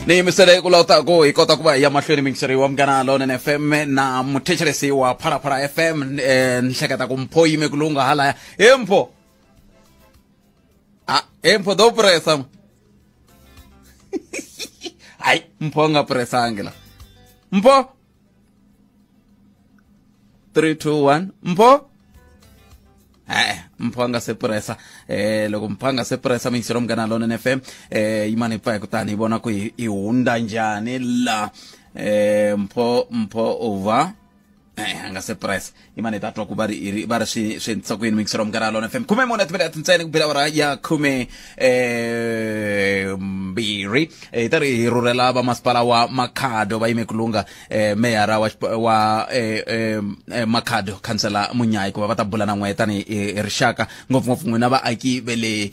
Ni yimisele ku lota ku hi kota ku va hi ya mahlweni mingiseri wa Munghana Lonene FM na muthetshelesi wa Phalaphala FM. Ni hleketa ku Mpho yime ku lungha halaya. He Mpho, a he Mpho, do presa. Hayi, Mpho a nga presangi la. Mpho, 3 2 1, Mpho. Mpho a nga se presa. Loko Mpho a nga se presa, mingisero Munghana Lonene FM, yimani hi pfa hi kutani hi vona ku hi hundza njhani la. Mpho, Mpho uva a nga se presa. Yimani hi ta twa ku va ri va ri swi endlisa ku yini. Mingisero Munghana Lona FM, 14 timinete ntsena ku bela awara ya khume mbirhi. Hi ta ri hi rhurhela va masipala wa Makhado, va yime ku lungha. Meyara wa Makhado, Khansela Munyayi, ku va va ta bula na n'we tanihi rixaka, ngopfungopfu n'wina vaaki ve le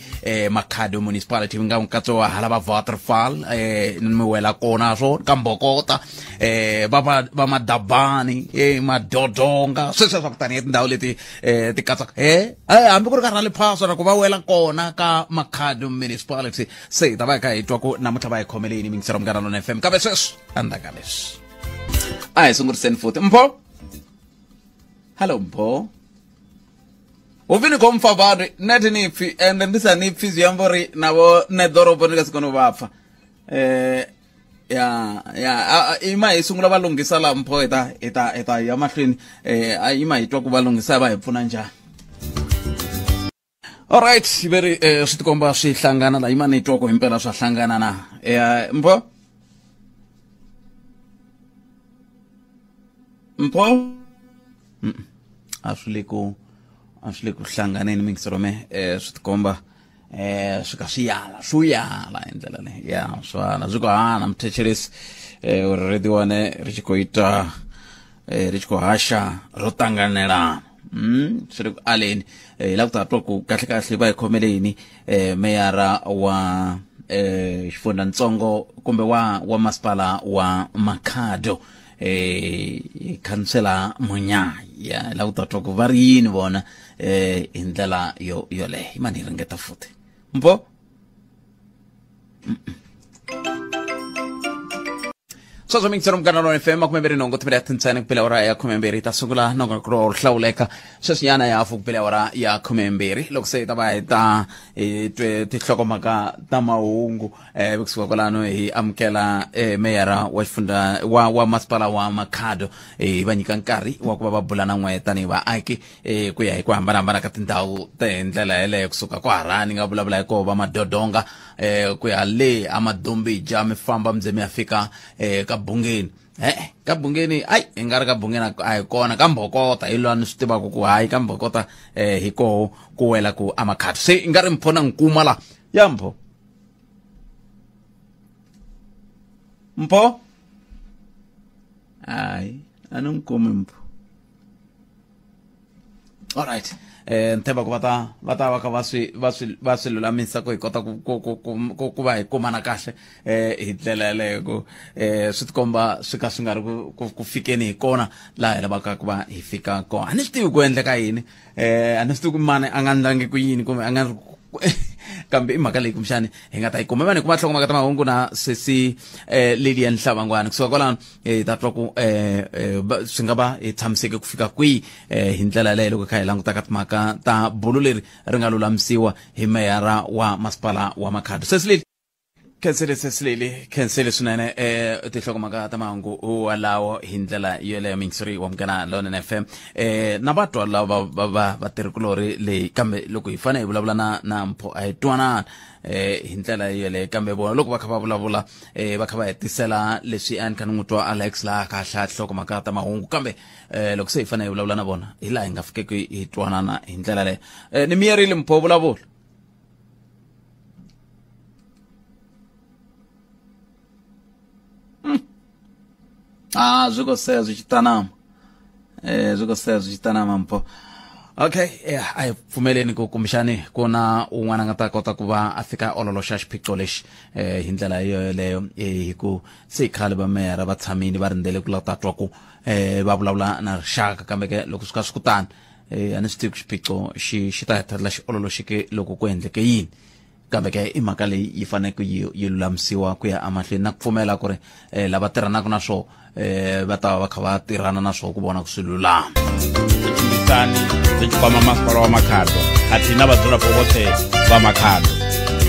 Makhado Municipality, mi nga nkatso wa hala va Waterfall, mi wela kona swo ka Mbokota, va Madabani, Madodonga, sweswo swa ku tanihi tindhawu leti ti katsaka hambi ku ri ka Raliphaso na ku va wela kona ka Makhado Municipality. Se hi ta va hi kha hi twa ku namuntlha va hi khomele yini, mingisero Munghana Lona FM. Kambe sweswi, endzhaku ka leswi, a hi sunguriseni futhi. Mpho, hallo Mpho. Upfi ni khou mpfa vhathu nṋe thi ni pfi, ende ndi sa ni pfi zwi amba uri navho nṋe ḓorobo ndi nga si kone u vha pfa. Ya, ima hi sungula va lunghisa la. Mpho, hi ta ya mahlweni. Ima hi twa ku va lunghisa, va hi pfuna njhani. Alright, veri swi tikomba swi hlangana la. Ima ni twa ku himpela swa hlangana na. Mpho, Mpho, a swi le ku hlanganeni, mingisirome. Swi tikomba swi ka swi yala, swo yala hi ndlela leyi ya swana zwi khou hana muthetshelesi uri ri ḓi wane ri tshi khou ita ri tshi khou hasha ro ṱanganelana. Swi le ku aleni. Hi lava ku ta twa ku kahle kahle va hi khomele yini, meyara wa xifundzantsongo kumbe wa masipala wa Makhado, Khansela Munyaya. Hi lava ku ta twa ku va ri yini vona hi ndlela yo yoleyo. Imani hi ringeta futhi. Mpho, sweswo mingisero Munghana Lona FM, 28 timinete ntsena ku bela awara ya 12. Ta sungula nongonoko lowu hlawuleka sweswinyana ya hafu ku bela awara ya 12, loko se hi ta va hi ta hi twe tinhlokomhaka ta mahungu. Kusuka kwalano hi amukela meyara wa xifundza wa masipala wa Makhado, hi va nyika nkarhi wa ku va va bula na n'we tanihi vaaki, ku ya hi ku hambanahambana ka tindhawu ta hi ndlela yeleyo, kusuka ko Harani nga vulavula hi koho va Madodonga, ku ya le aMadombija, mi famba mi ze mi ya fika ka Bungeni. Ka Bungeni, ai, hi nga ri ka Bungeni a hi kona, ka Mbokota hi lwa ni swi tivaka ku hayi ka Mbokota, hi koho ku wela ku aMakhado. Se i nga ri Mpho na nkuma la ya. Mpho, Mpho, hayi, a ni n'wi kumi Mpho. Alright, ni tshemba ku va ta va kha va swi lulamisa ku hi kota ku va hi kumana kahle hi ndlela yeleyo, ku swi tikomba swi ka swi nga ri ku fikeni hi kona laha hi lavaka ku va hi fika kona. A ni swi tivi ku endleka yini, a ni swi tivi ku mani a nga ndlangi ku yini kumbe a nga ri, kambe i mhaka leyi kumbexani hi nga ta yi kuma. Mani kuma nhlokomhaka ta mahungu na sesi Lilian Hlavangwani. Kusuka kwalano hi ta twa ku swi nga va hi tshamiseke ku fika kwihi hi ndlela yaleyo, loko hi kha hi languta ka timhaka ta bulu leri ri nga lulamisiwa hi meyara wa masipala wa Makhado, sesi Lili. Khensile sesilili, khensile swinene. Tinhlokomhaka ta mahungu walawo hi ndlela yoleyo, mingisori wa Munghana Lonene FM. Na vatwa lava va vatirhikulorhi leyi, kambe loko hi fanele hi vulavula na Mpho a hi twanana hi ndlela yoleyo. Kambe vona loko va kha va vulavula, va kha va hetisela leswi a ni kha ni n'wi twa Alex laha kha hlaya tinhlokomhaka ta mahungu, kambe loko se hi fanele hi vulavula na vona, hi laha hi nga fikeki hi twanana hi ndlela leyo. Ni miyerile. Mpho, vulavula. Ah, zwi khou sea zwi tshi ṱanama, zwi khou sea zwi tshi ṱanama, Mpho. Okay, yeah, a hi pfumeleni ku kumbexani ku na un'wana a nga ta kota ku va a fika ololoxa xiphiqo lexi hi ndlela yo yoleyo, hi ku se khale va meyara va tshamile va rindzele ku la ta twa ku va vulavula na rixaka. Kambe ke loko swi ka swi kutani, a ni swi tivi ku xiphiqo xi ta hetelela xi ololoxeke loko ku endleke yini. Kambe ke i mhaka leyi yi faneleke yi yi lulamisiwa ku ya emahlweni na ku pfumela ku ri eh, lava tirhanaka na swo eh, va ta va va kha va tirhana na swo ku vona ku swi lulama. Tshimbisani dzi tshi kwama masipala wa Makhado khathihi na vhadzulapo vhoṱhe vha Makhado.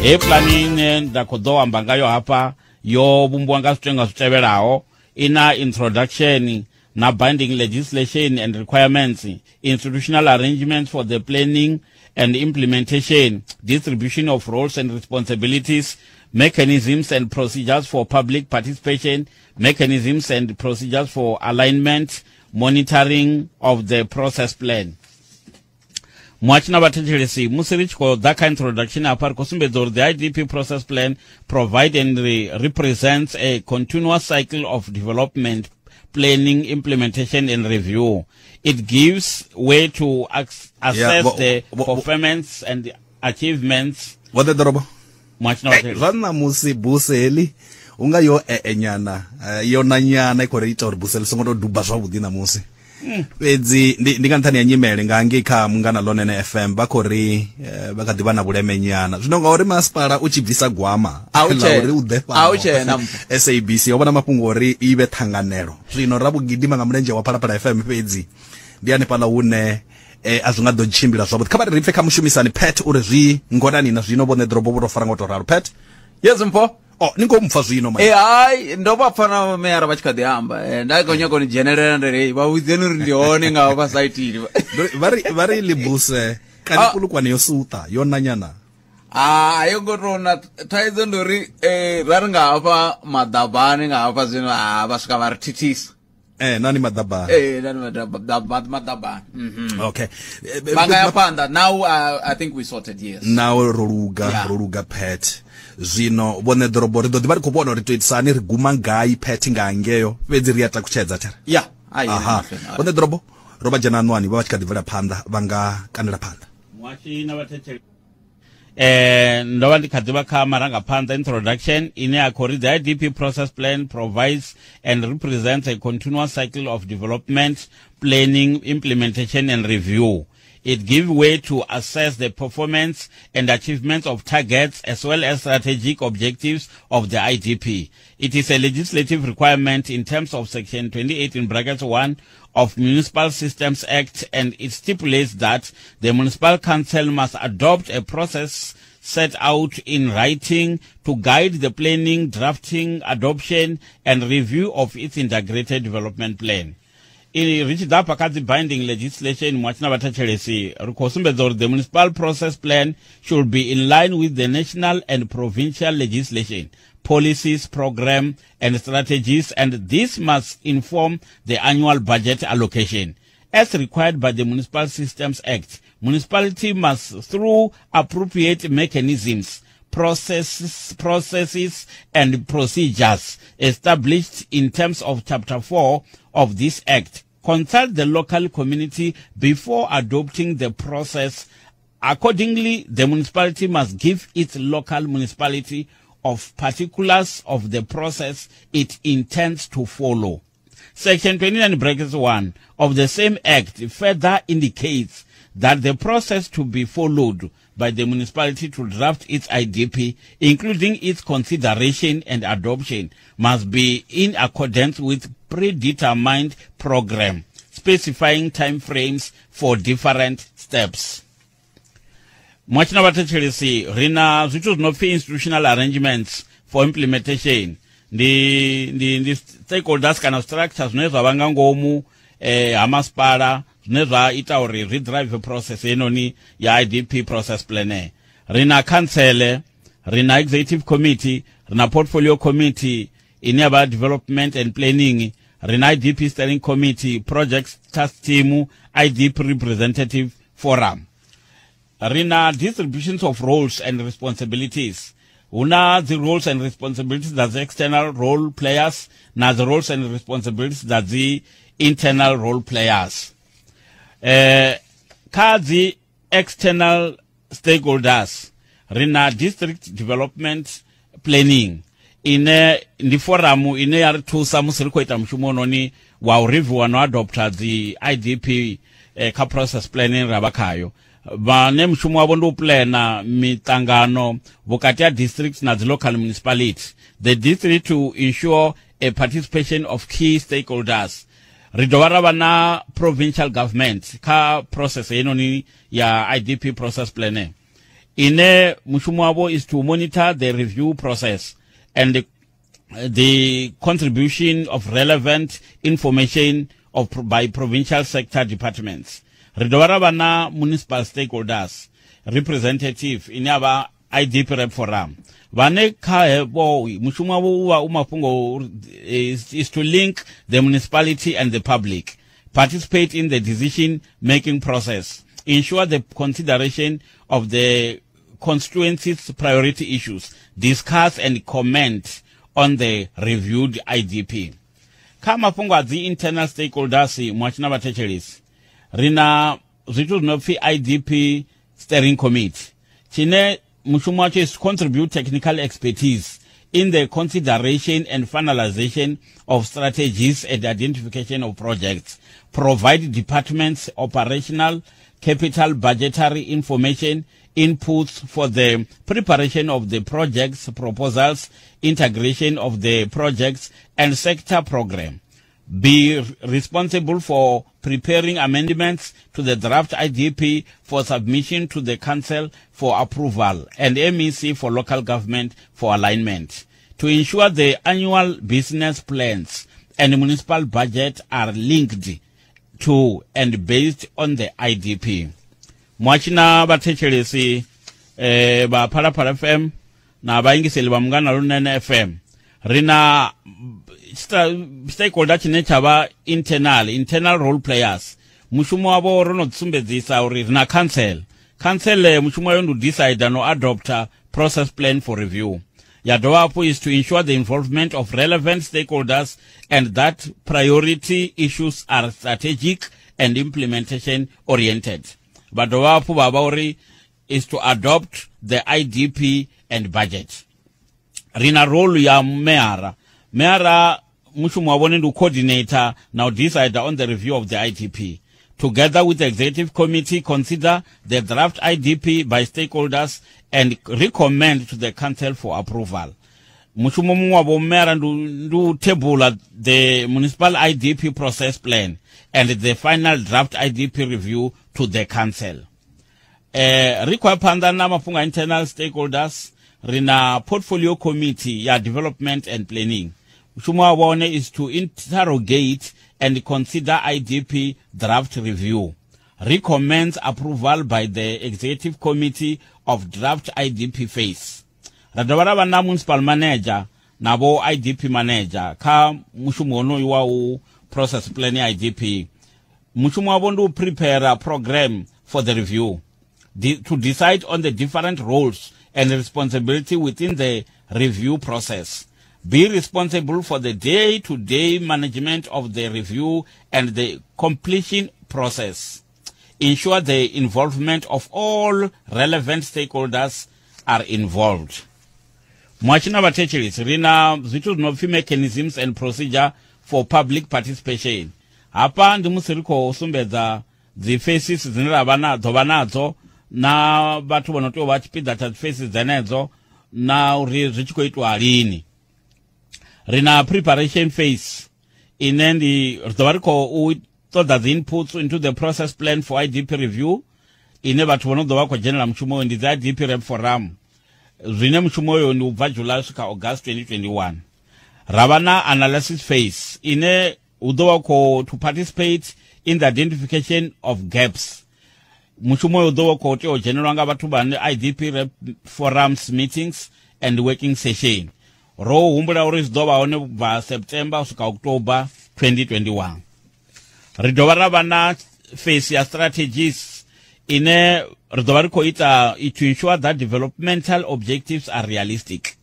Heyi pulani ine nda khou ḓo amba ngayo hafha yo vhumbiwa nga zwitenga zwi tevhelaho. I na introduction na binding legislation and requirements, institutional arrangements for the planning and implementation, distribution of roles and responsibilities, mechanisms and procedures for public participation, mechanisms and procedures for alignment, monitoring of the process plan. Muhatshi na vhathetshelesi, musi ri tshi khou ḓa kha introduction hafha ri khou sumbedza uri the IDP process plan provide and re represents a continuous cycle of development, planning, implementation and review. It gives way to assess Yeah, the performance and the achievements. Vho ḓorobo Muhatshi na vhathetshelesi. Zwa ṋamusi buse heḽi u nga yo ee nyana, yo na nyana i khou ri ita uri buse ḽi songo tou duba zwavhuḓi ṋamusi. Fhedzi ndi ndi nga nṱhani ha nyimele nga ngei kha Mungana Lonene FM vha khou ri vha kha ḓi vha na vhuleme nyana. Zwino ngauri masipala u tshi bvisa gwama A u ḽa tshena. uri u ḓe A u fhano tshena mpho. SABC ho vha na mafhungo uri i vhe ṱhanganelo. Zwino ra vho gidima nga mulenzhe wa Phalaphala FM fhedzi ndi hanefhaḽa hune a zwi nga ḓo tshimbila zwavhuḓi. Kha vha ri ri pfe kha mushumisani Pat uri zwi ngonani na zwino vhone ḓorobo vho tou fara nga u tou ralo. Pat? Yes mpho. Oh, ni khou mpfa zwino mani. Eh hai ndo vha pfa na meyara vha tshi kha ḓi amba. Eh, nda khou nyaka u ni dzhenelela ndi ri vha vhudzeni uri ndi hone nga vha sa itili. Vha ri vha ri libuse kani Ah. pulukwane yo suta yo nanyana. Ah, yo ngo tou na thaidzo ndi uri eh ra ri nga hafha maḓabani nga hafha zwino ah vha swika vha ri thithisa. Eh nani maḓabani. Eh nani maḓabani. Mhm. Okay. Vha nga ya phanḓa now I think we sorted yes. Now ro luga, Yeah. ro luga Pat. Zwino vhone ḓorobo ri ḓo ḓi vha ri khou vhona uri to itisani ri guma gai Pat nga ngeo fhedzi ri a takutshedza thera. Yeah, ayi. Aha. Vhone ḓorobo ro vha dzhena ṋwani vha vha tshi kha ḓi bvela phanḓa vha nga kandela phanḓa. Muhashi na vhathetshelesi. Ndo vha ndi kha ḓivha kha marangaphanḓa introduction ine ya khou ri the IDP process plan provides and represents a continuous cycle of development, planning, implementation and review. It gives way to assess the performance and achievements of targets as well as strategic objectives of the IDP. It is a legislative requirement in terms of Section 28 in brackets 1 of Municipal Systems Act, and it stipulates that the Municipal Council must adopt a process set out in writing to guide the planning, drafting, adoption, and review of its integrated development plan. Ri tshi ḓa hafha kha dzi binding legislation muhatshi na vhathetshelesi ri khou sumbedza uri the municipal process plan should be in line with the national and provincial legislation, policies, program, and strategies, and this must inform the annual budget allocation. As required by the Municipal Systems Act, municipality must, through appropriate mechanisms, processes and procedures established in terms of Chapter 4 of this Act, consult the local community before adopting the process. Accordingly, the municipality must give its local municipality of particulars of the process it intends to follow. Section 29 brackets 1 of the same Act further indicates that the process to be followed by the municipality to draft its IDP, including its consideration and adoption, must be in accordance with predetermined program, specifying time frames for different steps. Muhatshi na vhathetshelesi, ri na zwithu zwi no pfi institutional arrangements for implementation. Ndi, ndi, ndi stakeholders kana structure zwine zwa vha nga ngomu ha masipala zwine zwa ita uri ri drive process heinoni ya IDP process plan. Ri na council, ri na executive committee, ri na portfolio committee ine ya vha development and planning, ri na IDP steering committee, project task team, IDP representative forum. Ri na distributions of roles and responsibilities. Hu na dzi roles and responsibilities dza dzi external role players na dzi roles and responsibilities dza dzi internal role players. Kha dzi external stakeholders ri na district development planning ine ndi forum ine ya ri thusa musi ri khou ita mushumo ononi wa u reviewa no adopta dzi IDP kha process planning ra vha khayo. Vhane mushumo wavho ndi u plana miṱangano vhukati ha districts na dzi local municipality, the district to ensure a participation of key stakeholders. Ri dovha ra vha na provincial government kha process heinoni ya IDP process plan, ine mushumo wavho is to monitor the review process and the contribution of relevant information by provincial sector departments. Ri dovha ra vha na municipal stakeholders representative, ine ya vha IDP rep forum, vhane kha hevho mushumo wavho u vha u mafhungo is to link the municipality and the public, participate in the decision making process, ensure the consideration of the constituencies' priority issues, discuss and comment on the reviewed IDP. Kha mafhungo a dzi internal stakeholders, muhasho na vhathetshelesi, ri na zwithu zwi no pfi IDP steering committee, tshine mushumo watsho is to contribute technical expertise in the consideration and finalization of strategies and identification of projects, provide departments operational, capital, budgetary information inputs for the preparation of the projects proposals, integration of the projects and sector program, be responsible for preparing amendments to the draft IDP for submission to the council for approval and MEC for local government for alignment, to ensure the annual business plans and municipal budget are linked to and based on the IDP. Mwachina vhathetshelesi vha Phalaphala FM na vhaingiseli vha Munghana Lonene FM, ri na stakeholder tshine tsha vha internal role players. Mushumo wavho ro no sumbedzisa uri ri na council. Council mushumo wayo ndi u decide no adopta process plan for review. Ya dovha hafhu is to ensure the involvement of relevant stakeholders and that priority issues are strategic and implementation oriented. Vha dovha hafhu vha vha uri is to adopt the IDP and budget. Ri na role ya meara. Meara mushumo wa vhone ndi u coordinator na u decide on the review of the IDP. Together with the executive committee, consider the draft IDP by stakeholders and recommend to the council for approval. Mushumo muṅwe wa vho meara ndi u table the municipal IDP process plan and the final draft IDP review to the council. Ri khou ya phanḓa na mafhungo a internal stakeholders. Ri na portfolio committee ya development and planning. Mushumo wa vhone is to interrogate and consider IDP draft review, recommends approval by the executive committee of draft IDP phase. Ra dovha ra vha na municipal manager na vho IDP manager kha mushumo wonoyu wa u process plan ya IDP. Mushumo wavho ndi u prepare a program for the review, to decide on the different roles and responsibility within the review process, be responsible for the day-to-day management of the review and the completion process, ensure the involvement of all relevant stakeholders are involved. Mwachina vhathetshelesi, ri na zwithu zwi no pfi mechanisms and procedure for public participation. Hafha ndi musi ri khou sumbedza dzi phases dzine ra vha nadzo vha nadzo na vhathu vho no tea u vha tshipiḓa tsha dzi phases dzenedzo na uri zwi tshi khou itwa lini. Ri na preparation phase, ine ndi ri ḓo vha ri khou ṱoḓa dzi inputs into the process plan for IDP review, ine vhathu vho no ḓo vha khou dzhenela mushumo uyu ndi dzi IDP rep forum, zwine mushumo uyu ndi u bva July u swika August 2021. Ra vha na analysis phase, ine hu ḓo vha khou to participate in the identification of gaps. Mushumo uyu u ḓo vha khou tea u dzhenelwa nga vhathu vhane IDP rep forums meetings and working session. Ro humbula uri zwi ḓo vha hone bva September u swika October 2021. Ri dovha ra vha na phase ya strategies, ine ri ḓo vha ri khou ita to ensure that developmental objectives are realistic.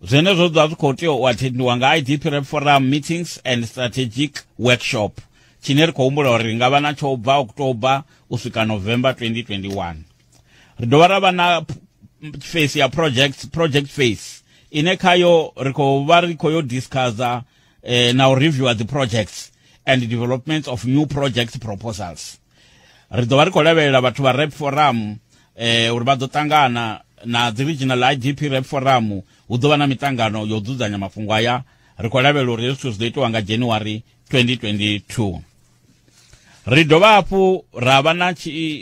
Zwenezwo zwi ḓo vha zwi khou tea u attendiwa nga IDP rep forum meetings and strategic workshop, tshine ri khou humbula uri ri nga vha natsho u bva October u swika November 2021. Ri dovha ra vha na phase ya project phase, ine khayo ri khou vha ri khou yo discussa na u reviewa the projects and development of new project proposals. Ri ḓo vha ri khou lavhelela vhathu vha Rep Forum uri vha ḓo ṱangana na dzi regional IDP Rep Forum, hu ḓo vha na miṱangano yo dzudzanya mafhungo aya. Ri khou lavhelela uri hezwi zwithu zwi ḓo itiwa nga January 2022. Ri dovha hafhu ra vha na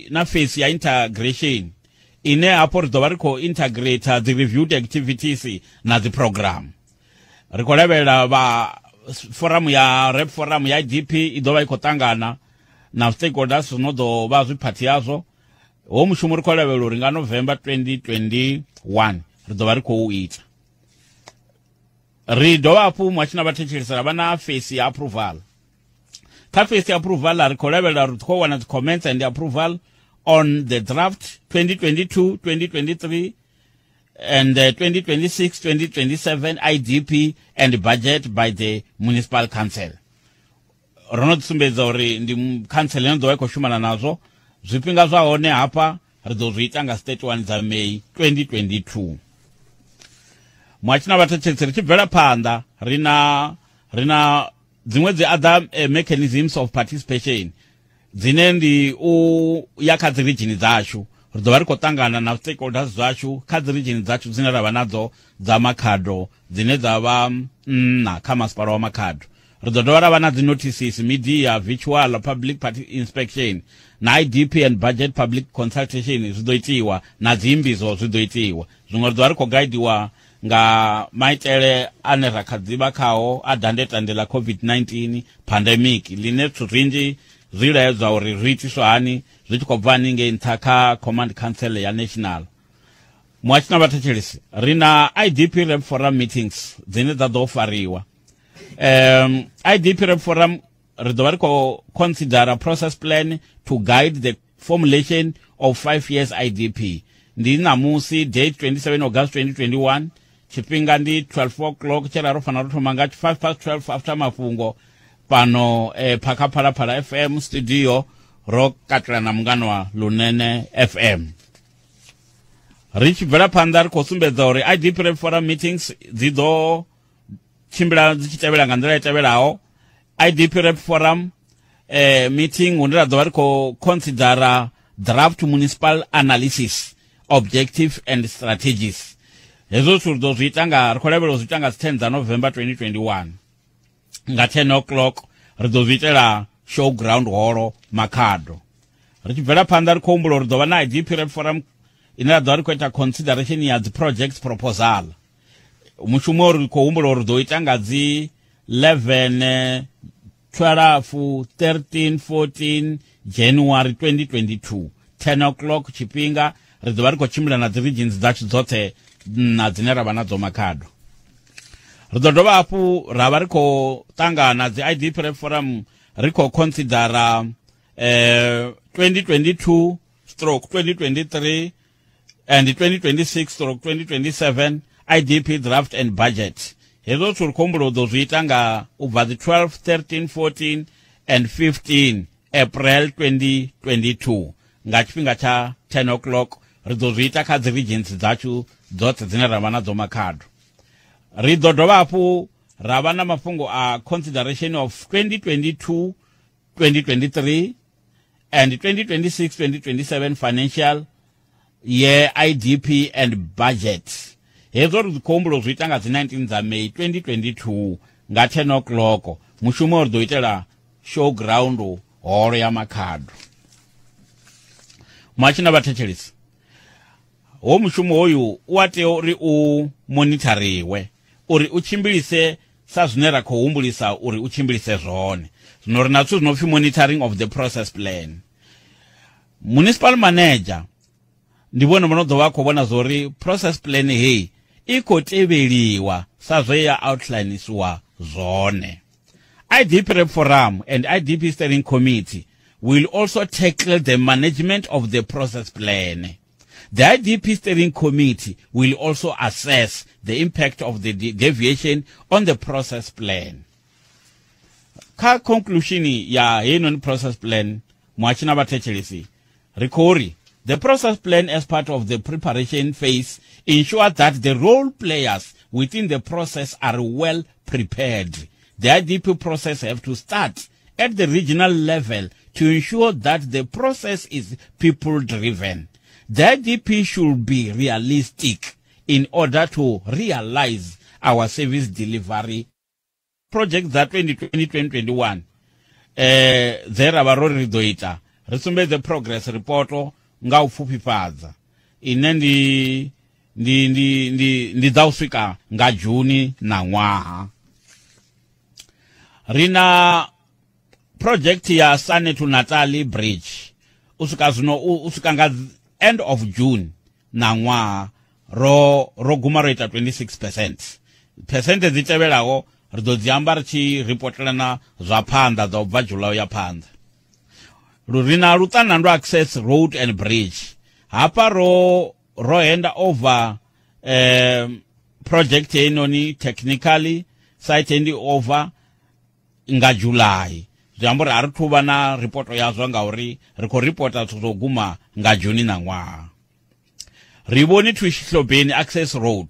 na phase ya integration, ine hafho ri ḓo vha ri khou integrate dzi reviewed activities na dzi program. Ri khou lavhelela vha forum ya Rep Forum ya IDP i ḓo vha i khou ṱangana na stakeholders zwi no ḓo vha zwi phathi yazwo. Ho mushumo ri khou lavhelela uri nga November 2021 ri ḓo vha ri khou ita. Ri dovha hafhu muhasho na vhathetshelesa ra vha na phase ya approval. Kha phase ya approval ri khou lavhelela uri khou wana dzi comments and approval on the draft 2022 2023 and 2026 2027 IDP and budget by the municipal council. Ro no sumbedza uri ndi council ino ḓo vha i khou shumana nazwo. Zwifhinga zwa hone hafha ri ḓo zwi ita nga 31 dza May 2022. Muhasho na vhathetshelesi, ri tshi bvela phanḓa ri na dziṅwe dzi other mechanisms of participation dzine ndi u ya kha dzi region dzashu. Ri ḓo vha ri khou ṱangana na stakeholders dzashu kha dzi region dzashu dzine ra vha nadzo dza Makhado, dzine dza vha nṋa kha masipala wa Makhado. Ri ḓo dovha ra vha na dzi notices, media, virtual public party inspection na IDP and budget public consultation zwi ḓo itiwa, na dzimbizo zwi ḓo itiwa. Zwiṅwe ri ḓo vha ri khou gaidiwa nga maitele ane ra kha ḓivha khao a dandetande ḽa COVID-19 pandemic, ḽine zwithu zwinzhi zwi laedzwa uri zwi itiswa hani zwi tshi khou bva haningei nṱha kha command council ya national. Muhasho na vhathetshelesi, ri na IDP Rep Forum meetings dzine dza ḓo fariwa. IDP Rep Forum ri ḓo vha ri khou consider process plan to guide the formulation of 5 years IDP. Ndi ṋamusi, date 27 August 2021, tshifhinga ndi 12 o'clock, tshe ra ro fanela ro thoma nga 5 past 12 after mafhungo pano phakha Phalaphala FM studio, ro katela na mungano wa Lunene FM. Ri tshi bvela phanḓa ri khou sumbedza uri IDP Rep Forum meetings dzi ḓo tshimbila dzi tshi tevhela nga nḓila i tevhelaho. IDP Rep Forum meeting hune ra ḓo vha ri khou considera draft municipal analysis objective and strategies. Hezwo zwithu ri ḓo zwi ita nga, ri khou lavhelela u zwi ita nga 10 dza November 2021 nga 10 o'clock. Ri ḓo zwi itela showground hall Makhado. Ri tshi bvela phanḓa ri khou humbula uri ḓo vha na IDP Rep Forum ine ra ḓo vha ri khou ita consideration ya dzi projects proposal. Mushumo ri khou humbula uri ḓo ita nga dzi 11, 12, 13, 14 January 2022, 10 o'clock tshifhinga. Ri ḓo vha ri khou tshimbila na dzi regions dzashu dzoṱhe na dzine ra vha nadzo Makhado. Ri ḓo dovha hafhu ra vha ri khou ṱangana dzi IDP Rep Forum, ri khou considera 2022 stroke 2023 and 2026 stroke 2027 IDP draft and budget. Hezwo zwithu ri khou humbula u ḓo zwi ita nga u bva dzi 12, 13, 14 and 15 April 2022 nga tshifhinga tsha 10 o'clock. Ri ḓo zwi ita kha dzi regions dzashu dzoṱhe dzine ra vha nadzo Makhado. Ri ḓo dovha hafhu ra vha na mafhungo a consideration of 2022 2023 and 2026 2027 financial year IDP and budget. Hezwo ri khou humbula u zwi ita nga dzi 19 dza May 2022 nga 10 o'clock. Mushumo ri ḓo itela showground holo ya Makhado. Muhasho na vhathetshelesi, ho mushumo hoyu u a tea uri u monitariwe uri u tshimbilise sa zwine ra khou humbulisa uri u tshimbilise zwone. Zwino ri na zwithu zwi no pfi monitoring of the process plan. Municipal manager ndi vhone vho no ḓo vha khou vhona zwori process plan heyi i khou tevheliwa sa zwe ya outlinisiwa zwone. IDP Rep Forum and IDP Steering Committee will also tackle the management of the process plan. The IDP Steering Committee will also assess the impact of the deviation on the process plan. Kha conclusion ya heinoni process plan, muhasho na vhathetshelesi, ri khou ri the process plan as part of the preparation phase ensure that the role players within the process are well prepared. The IDP process have to start at the regional level to ensure that the process is people driven. The IDP should be realistic in order to realize our service delivery project dza 2020-2021 eh dze ra vha ro ri ḓo ita ri sumbedze progress report nga u pfufhifhadza ine ndi ndi ndi ndi ndi dza u swika nga June na ṅwaha. Ri na project ya Sane to Natali Bridge u swika zwino u swika nga end of June na ṅwaha ro ro guma ro ita 26%. Phesenthe dzi tevhelaho ri ḓo dzi amba ri tshi ripotelana zwa phanḓa dza u bva July ya phanḓa. Ri na Luṱanandu Access Road and Bridge. Hafha ro ro henda over project heinoni technically site hand over nga July. Zwi amba uri a ri thu vha na ripoto yazwo ngauri ri khou ripota zwithu zwo guma nga June na ṅwaha. Ri vhoni to Xihlobeni Access Road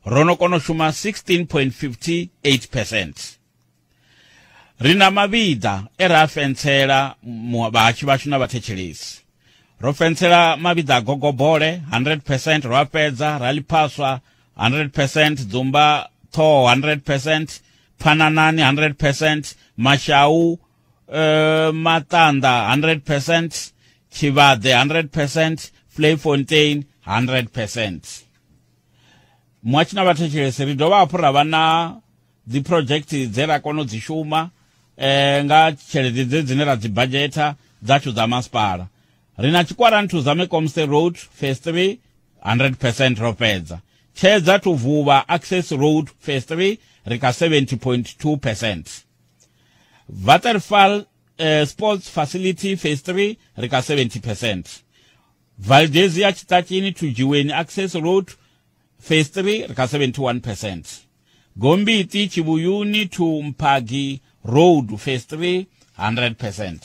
ro no kona u shuma 16.58 percent. Ri na mavhiḓa e ra fentsela vhahatshi vhashu na vhathetshelesi. Ro fentsela mavhiḓa a Gogobole 100%, ro a fhedza, ra Liphaswa 100%, Dzumba Ṱhoho 100%, Pfananani 100%, Mashau Matanda 100%, Tshivhaḓe 100%, Vleifontein 100%. Muhatshi na vhathetshelesi ri dovha hafhu ra vha na dzi project dze ra kona u dzi shuma nga tshelede dze dzine ra dzi badzhetha dzashu dza masipala. Ri na Tshikwarani to Zamekomste Road phase 3 100% ro fhedza. Tshedza to Vuvha Access Road phase 3 ri kha 70.2%. Waterfall Sports Facility phase 3 ri kha 70%. Valdezia Tshiṱatshini to Dzhiweni Access Road phase 3 ri kha 71%. Gombiti Tshivhuyuni to Mphagi Road phase 3 100%.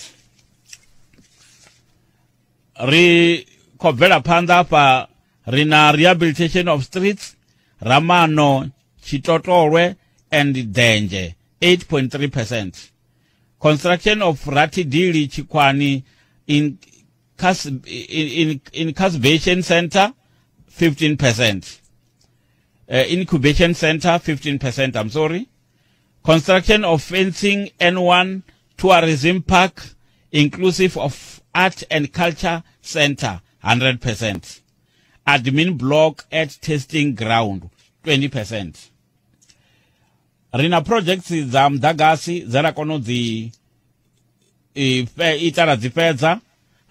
Ri khou bvela phanḓa hafha ri na rehabilitation of streets Ramano Tshitotolwe and Denzhe 8.3%. Construction of Ratidili Tshikwani in Incubation Center 15%. Incubation Center 15%, I'm sorry. Construction of fencing N1 Tourism Park inclusive of Art and Culture Center 100%. Admin block at testing ground 20%. Ri na projects dza muḓagasi dze ra kona u dzi ita ra dzi fhedza.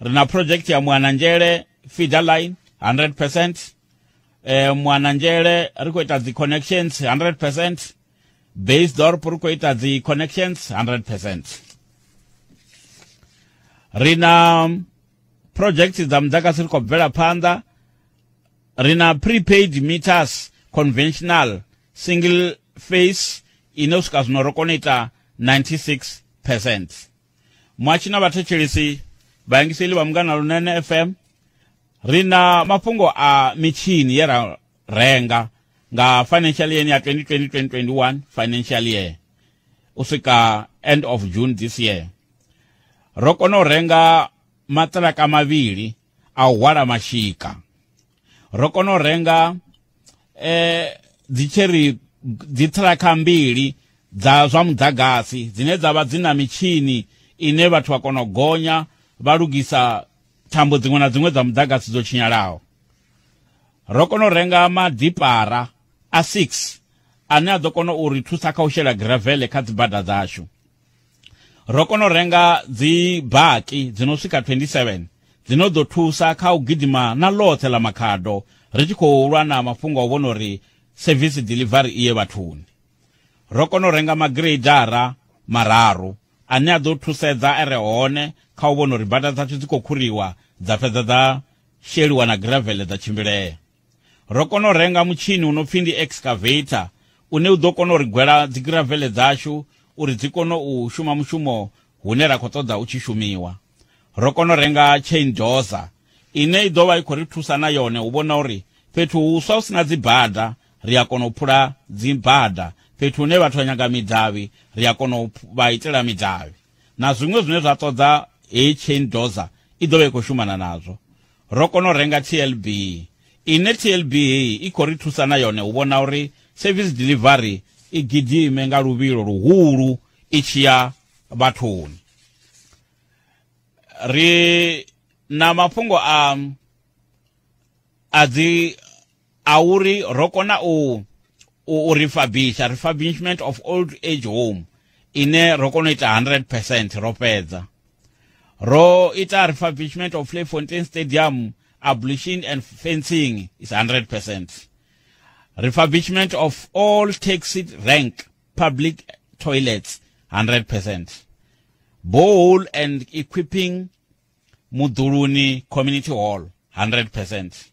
Ri na project ya Mwananzhele feeder line 100%. Mwananzhele ri khou ita dzi connections 100%. Basdorp ri khou ita dzi connections 100%. Ri na projects dza muḓagasi ri khou bvela phanḓa. Ri na prepaid meters conventional single phase ine u swika zwino ro kona ita 96%. Muhatshi na vhathetshelesi vhaingiseli vha Munghana Lonene FM, ri na mafhungo a mitshini ye ra renga nga financial year ya 2020-2021 financial year u swika end of June this year. Ro kona u renga maṱiraka mavhili a u hwala mashika. Ro kona u renga dzi dziṱhiraka mbili dza zwa muḓagasi dzine dza vha dzi na mitshini ine vhathu vha kona u gonya vha lugisa thambo dziṅwe na dziṅwe dza muḓagasi dzo tshinyalaho. Ro kona u renga madipara a 6 ane a ḓo kona u ri thusa kha u shela gravel kha dzibada dzashu. Ro kona u renga dzi baki dzi no swika 27 dzino ḓo thusa kha u gidima na ḽoṱhe ḽa Makhado ri tshi khou lwa na mafhungo a u vhona uri service delivery iye vhathuni. Ro kona u renga magireidara mararu ane a ḓo thusedza ere hone kha u vhona uri bada dzashu dzi khou khuriwa dza fhedza dza sheliwa na gravel dza tshimbilea. Ro kona u renga mutshini u no pfi ndi excavator une u ḓo kona u ri gwela dzi gravel dzashu uri dzi kone u shuma mushumo hune ra khou ṱoḓa u tshi shumiwa. Ro kona u renga chain dozer ine i ḓo vha i khou ri thusa na yone u vhona uri fhethu huswa hu sina dzibada ri a kona u phula dzibada, fhethu hune vhathu vha nyaga midavhi ri a kona u vha itela midavhi. Na zwiṅwe zwine zwa ṱoḓa heyi chain dozer i ḓo vha i khou shumana nazwo. Ro kona u renga TLB, ine TLB heyi i khou ri thusa na yone u vhona uri service delivery i gidime nga luvhilo luhulu i tshi ya vhathuni. Ri na mafhungo a a dzi a uri ro kona u u refurbisha, refurbishment of old age home ine ro kona u ita 100% ro fhedza. Ro ita refurbishment of Vleifontein Stadium, ablution and fencing is 100%. Refurbishment of all taxi rank public toilets 100%. Borehole and equipping Muduluni Community Hall 100%.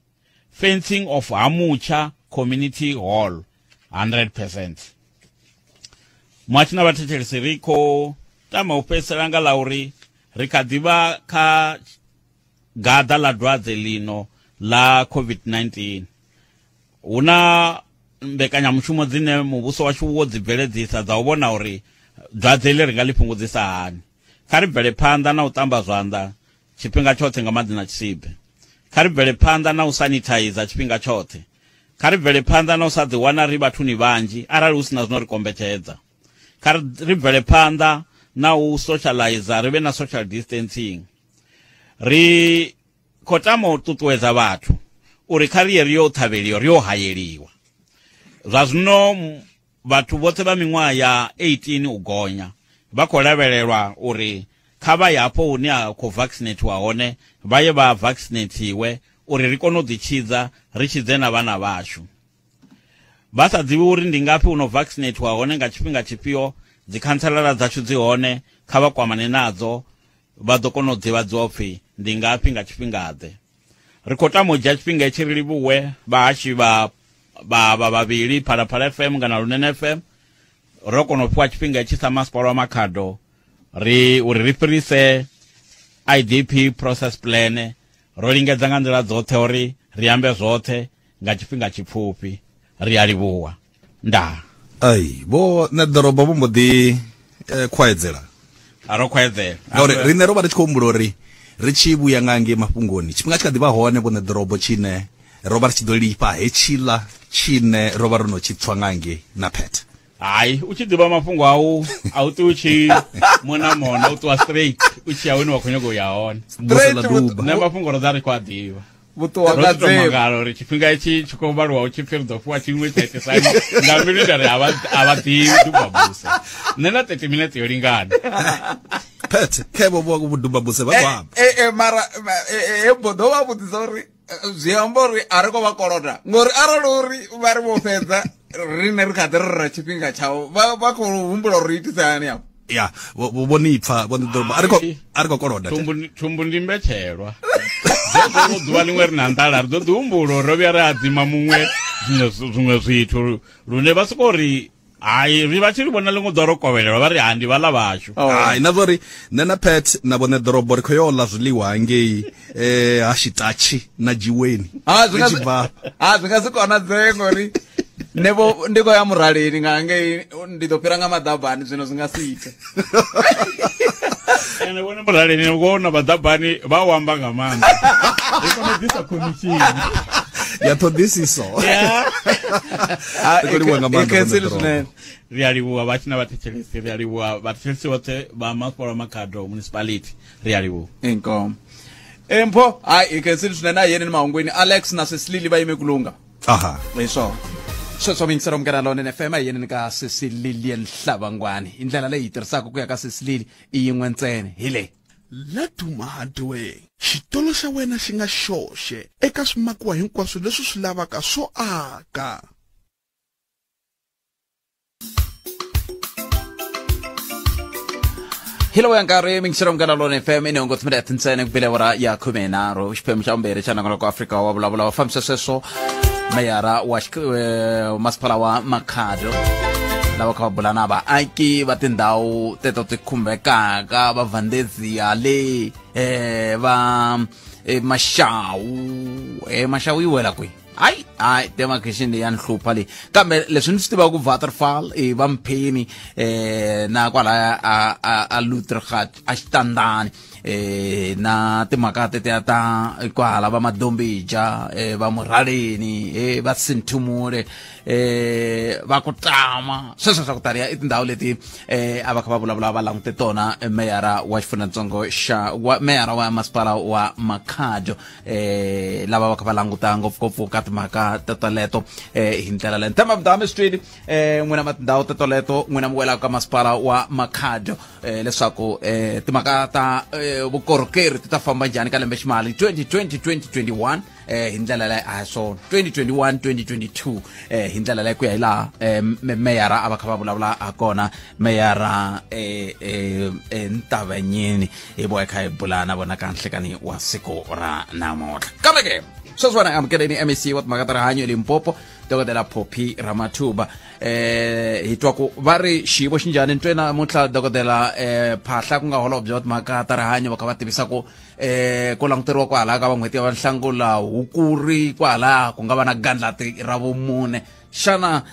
Fencing of Hamucha Community Hall 100%. Mwatshina vhathetshelesi, ri khou tama u fhedzisela nga ḽa uri ri kha ḓivha kha gaḓa ḽa dwadze ḽino ḽa COVID-19. Hu na mbekanyamushumo dzine muvhuso washu wo dzi bveledzisa dza u vhona uri dwadze iḽi ri nga ḽi fhungudzisa hani. Kha ri bvele phanḓa na u ṱamba zwanḓa tshifhinga tshoṱhe nga maḓi na tshisibe. Kha ri bvele phanḓa na u sanithaiza tshifhinga tshoṱhe. Kha ri bvele phanḓa na u sa ḓiwana ri vhathuni vhanzhi arali hu si na zwino ri kombetshedza. Kha ri bvele phanḓa na u socializer, ri vhe na social distancing. Ri khou tama u ṱuṱuwedza vhathu uri kha ri ye ri yo ṱhavheliwa, ri yo hayeliwa. Zwa zwino vhathu vhoṱhe vha miṅwaha ya 18 u gonya vha khou lavhelelwa uri kha vha ye hafho hune ha khou vaccinatiwa hone, vha ye vha vaccinatiwe uri ri kone u ḓitshidza, ri tshidze na vhana vhashu. Vha sa ḓivhi uri ndi ngafhi hu no vaccinatiwa hone nga tshifhinga tshifhio, dzikhantselara dzashu dzi hone, kha vha kwamane nadzo, vha ḓo kona u ḓivhadziwa upfi ndi ngafhi nga tshifhingaḓe. Ri khou tama u dzhia tshifhinga itshi ri livhuwe vhahashi vha vha vhavhili, Phalaphala FM kana Lunene FM. Ro kona u fhiwa tshifhinga itshi sa masipala wa Makhado ri uri ri fhirise IDP process plan. Ro lingedza nga nḓila dzoṱhe uri ri ambe zwoṱhe nga tshifhinga tshipfufhi. Ri a livhuwa. Ndaa. Ai, vho nṋe ḓorobo vho mbo ḓi khwaedzela. A ro khwaedzela. Ngauri riṋe ro vha ri tshi khou humbula uri ri tshi vhuya nga ngei mafhungoni tshifhinga tshi kha ḓi vha hone vho nṋe ḓorobo tshine ro vha ri tshi ḓo lifha hetshiḽa tshine ro vha ro no tshi tswa nga ngei na phetha. Hai, u tshi ḓivha mafhungo au a u ṱwi u tshi mona mona, u ṱuwa straight u tshi ya hune wa khou nyaga u ya hone. Buse ḽa duba. Nṋe mafhungo ro ḓa ri khou a ḓivha. Vhuṱuwa Ro nga tou dzema. mangala uri tshifhinga itshi tshi khou vhaliwa hu tshi pfi ri ḓo fhiwa tshiṅwe tsha itisani nga mbilu nda ri a vha ḓivhi duba buse. Nṋe na 30 minutes yo lingana. Phethe, khevho vho vhuduba buse vha khou amba. Mara he bo ḓo vha vhudzisa uri zwi amba uri a ri khou vha koloda, ngori arali uri vha ri vho fhedza riṋe ri kha ḓi rera tshifhinga tshavho, vha khou humbula uri ri itise hani afho. Ya, vho ni pfa vho ḓorobo a ri khou koloda. Thumbu ndi mbetshelwa. Zwezwo ḓuvha ḽiṅwe ri na nḓala ri ḓo ḓi humbula uri ro vhuya ri adzima muṅwe zwiṅwe zwithu lune vha soko ri hai, ri vha tshi ri vhona ḽiṅwe ḓuvha ro kovhelelwa vha ri ha ndi vhaḽa vhashu. Hai, na zwori nṋe na Pet na vhone ḓorobo ri khou yo ḽa zwiḽiwa hangei ha Shitatshi na Dzhiweni. Ha, Ri tshi bva afha. Ha, zwi nga si konadzee ngori nṋe vho ndi khou ya muraleni nga ngei ndi ḓo fhira nga maḓabani, zwino zwi nga si ite. Ene vhone muraleni vho na maḓabani vha u amba nga maanḓa. Ri kona u ḓisa khomishini ya ṱhoḓisiso. Ha, Ri khou livhuwa nga maanḓa i cancel vhone ḓorobo. zwinene. Ri a livhuwa vhatshi na vhathetshelesi, ri a livhuwa vhathetshelesi vhoṱhe vha masipala wa Makhado municipality, ri a livhuwa. Inkomo. Mpho, hai i cancel swinene a yeni ni mahungwini. Alex na Cecily va yime ku lungha. Aha. Hi swona. Sweswo miyingiselo Munghana Lonene FM a yeni ni ka Cecily Nhlabangwani. I ndlela leyi hi tirhisaka ku ya ka Cecily i yin'we ntsena hi leyi. Laduma Hardware, xitolo xa wena xi nga xoxe eka swimakiwa hinkwaswo leswi swi lavaka swo aka. Hi lowu ya nkarhi miyingiselo Munghana Lonene FM i nhungu timinete ntsena ku bile awara ya 13, xiphemu xa vumbirhi xa nongonoko wa Afrika wa vulavula wa fambisa sweswo meyara wa masipala wa Makhado lava kha va bula na vaaki va tindhawu teto ti khumbekaka va Valdezia le va Mashau, Mashau yi wela kwihi? Hayi hayi, demarcation leyi ya ni hlupha leyi, kambe leswi ni swi tivaka ku Waterfall i va Mpheni na kwalaya a Lutergat a Xitandani, na timhaka tetiya ta kwahala va Madombija, va Murhaleni, va Sinthumule, va ku tama sweswo swa ku taniya i tindhawu leti a va kha va vulavula va langute tona meyara wa xifundzantsongo xa wa meyara wa masipala wa Makhado, lava va kha va languta ngopfungopfu ka timhaka teteleto hi ndlela leyi. Ni tshemba mi swi twile, n'wina ma tindhawu tetoleto, n'wina mi welaka ka masipala wa Makhado, leswaku timhaka ta vukorhokeri ti ta famba njhani ka lembe ximali 2020 2021 hi ndlela leyi a hi swona 2021 2022 hi ndlela leyi ku ya hi laha meyara a va kha va vulavula ha kona, meyara Ntabanyeni hi voha kha hi bula na vona ka nhlekani wa siku ra namuntlha. Kambe ke sweswiwani amukeleni MEC wa timhaka ta rihanyo eLimpopo, Dokodela Phophi Ramathuba. Hi twa ku va ri xiyimo xi njhani ntwe namuntlha, Dokodela Phahla, ku nga holobye wa timhaka ta rihanyo, va kha va tivisa ku ku languteriwa kwahala ka van'hweti ya vanhlangula Hukuri kwahala ku nga va na gandlati ra vumune. Xana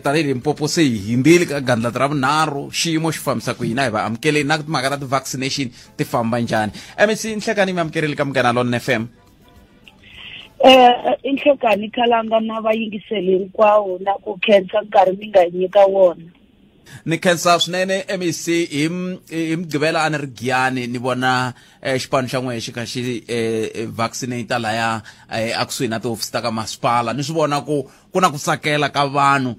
tanihi Limpopo se hi hindzile ka gandlati ra vunharhu, xiyimo xi fambisa ku yini? A hi va amukeleni na timhaka ta ti-vaccination ti famba njhani? MEC, nhlekani mi amukerile ka Munghana Lonene FM. I nhlekani Khalanga na vayingiseli hinkwawo, na ku khensa nkarhi mi nga hi nyika wona. Ni khensa swinene, MEC. Hi Mugqivela a ni ri Giyani, ni vona xipano xa n'wehe xi kha xi vaccinate laya a kusuhi na tihofisi ta ka masipala. Ni swi vona ku ku na ku tsakela ka vanhu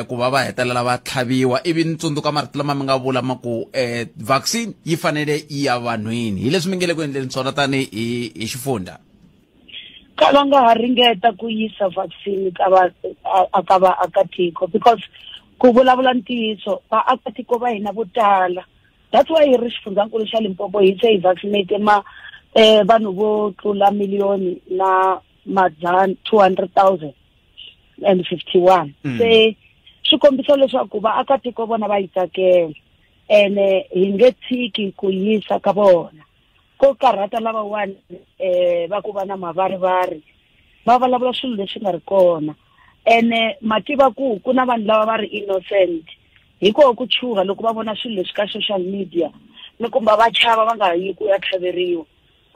ku va va hetelela va tlhaviwa, ivi ni tsundzuka marito lama mi nga vula ma ku vaccine yi fanele yi ya vanhwini. Hi leswi mi nge le ku endleni swona tani hi xifundza. Khalanga, ha ringeta ku yisa vaccine ka va ka vaakatiko, because ku vulavula ntiyiso, vaakatiko va hina vo tala, that's why hi ri xifundzankulu xa Limpopo hi se hi vaccinate ma vanhu vo tlula miliyoni na madzana 200,051. Se swi kombisa leswaku vaakatiko vona va yi tsakela, ene hi nge tshiki ku yisa ka vona. Ko karhata lavawani va ku va na mavarivari, va vulavula swilo leswi nga ri kona, ene ma tiva ku ku na vanhu lava va ri innocent hikoho ku chuha loko va vona swilo leswi ka social media, ni kumba va chava va nga yi ku ya tlhaveriwa.